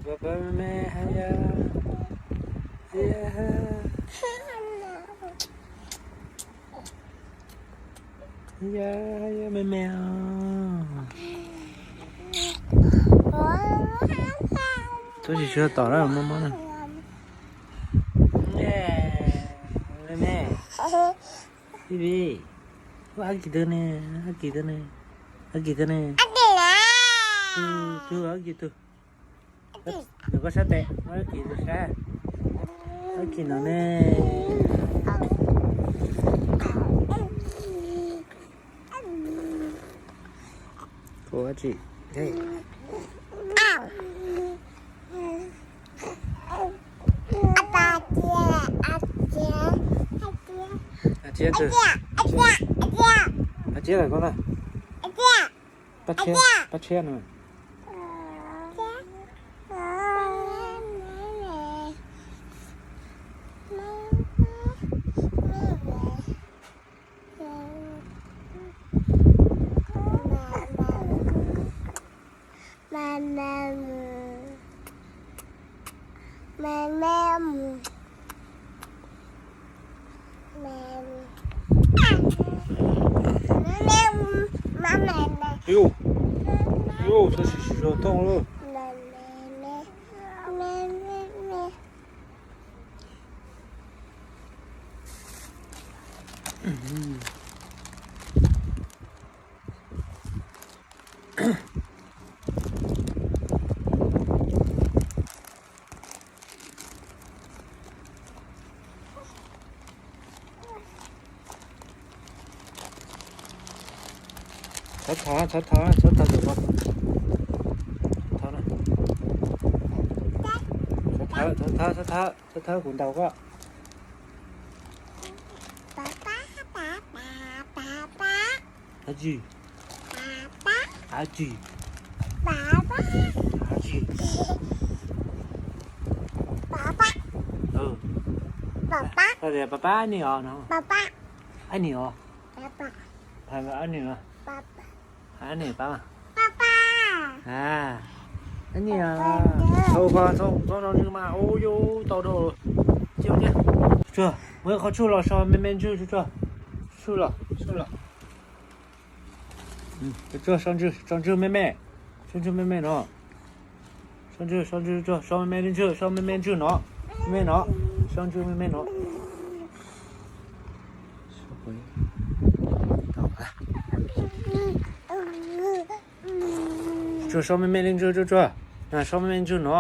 Pab pab me me hais yom. Hais yom. Hais yom, hais yom me me os. Tub tsis tshua tom lawm, mob mob na. Me me. Pib pib. Ua ab kis twg ne, ab kis twg ne, ab kis twg ne. Tug, tug, ab kis tug. Nws koj sab tes, ab kis tug sab. Ab kis no ne. Kov ab tsi. Ab tsi twg? Ab tsi lawm koj na. Pab tshiab, pab tshiab no. Yus, yus, txhob siv siv zog tooj lawm. Txhob thov, txhob thov, txhob thov tus ko. Txhob thov na. Txhob thov, txhob thov, txhob thov, txhob thov kuv ntaus koj. Ab tsi? Ab tsi? Ab tsi? Pab pab, ab ni os no. Ab ni os. Ab ni os. Ab ni pab. Ab ni os. Tau ko txhob no ntswg mas ua yuav tau rau. Tsuag, muab qhov tshuaj los so me me ntswg tsuag tsuag. Tshuaj los, tshuaj los. Tsuag, so ntswg, so ntswg me me. So ntswg me me no. So ntswg, so ntswg tsuag, so me me ntswg, so me me ntswg no. Me me no. So ntswg me me no. Tsuag, so me me li ntswg tsuag tsuag. So me me ntswg no.